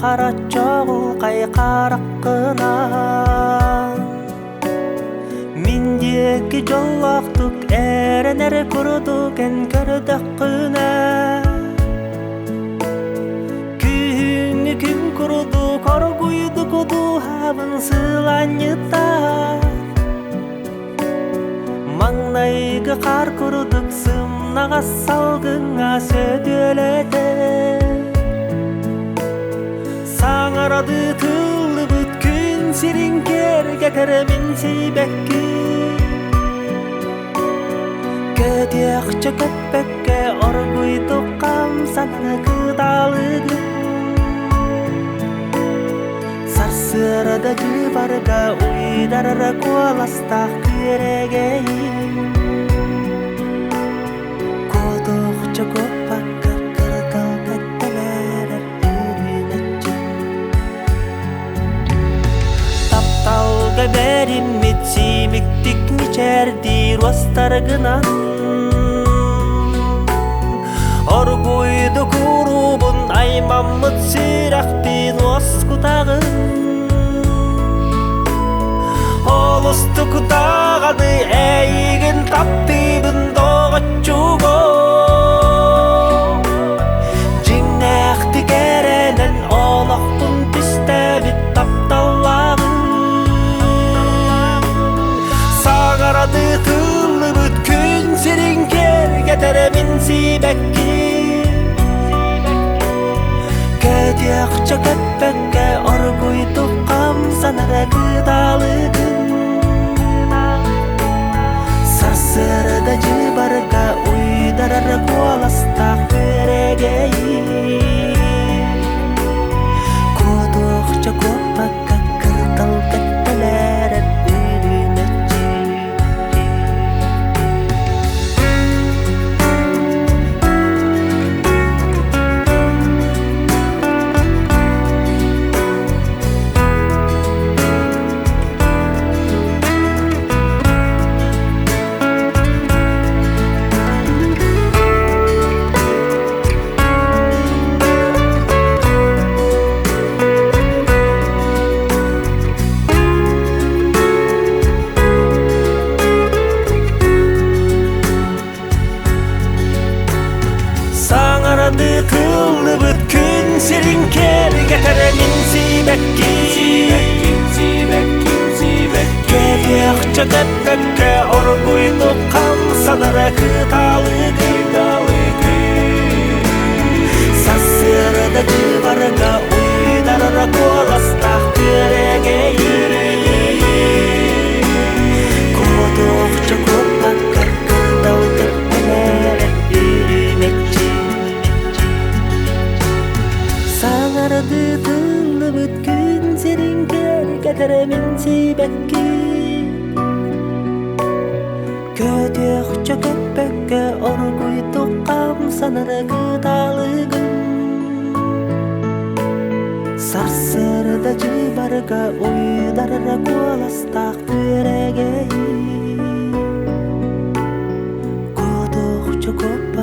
Хара чоҕулхай хараххынан Мин диэки дьоллоохтук эрэнэр курдук эн көрдөххүнэ Күһүҥҥү күн курдук оргуйдук дууһабын сыланньытар Маҥнайгы хаар курдук сымнаҕас салгыҥҥа сөтүөлэтэр Саҥарадыы тыллыбыт күн сирин киэргэтэр мин сибэкки Көтүөхчэ көппөккө оргуйдук хамсанар кыталыгын Сарсыарда дьыбарга уйдарар куоластаах күөрэгэйим Куотуохча куоппакка кыргал кэттэлээрэр үрүнэччи Тапталга бэриммит симиктик мичээрдиир уостаргынан Оргуйдук уруубун аймаммыт сүрэхпин уоскутаҕын Олустук даҕаны эйигин таптыыбын доҕоччугоо Дьиҥнээхтик эрэнэн олохпун түстээбит тапталлааҕым Саҥарадыы тыллыбыт күн сирин киэргэтэрэ мин сибэкки Көтүөхчэ көппөккө оргуйдук хамсанара кыталыгын Сарсыарда дьыбарга уйдарар куоластаах күөрэгэйим Куотуохча куоппакка кырдал кэттэлээрэр үрүмэччи Саҥарады тыллыбыт күн сирин киэргэтэрэ мин сибэкки Кэтиэхчэ тэппэккэ оргуйдук хамсанара кыталыгый Сарсыарда дьыбарга уйдарара куоластаах күөрэгэй Куотуохча куоппакка кырдал кэппэлээрэ үрүмэччи Саҥардыы тыллыбыт күн сирин киэргэтэрэ мин сибэкки Көтүөхчэ көппөккө оргуйдук хамсанар кыталыгын Сарсыарда дьыбарга уйдарара куоластаах күөрэгэй Куотуохча куоппакка.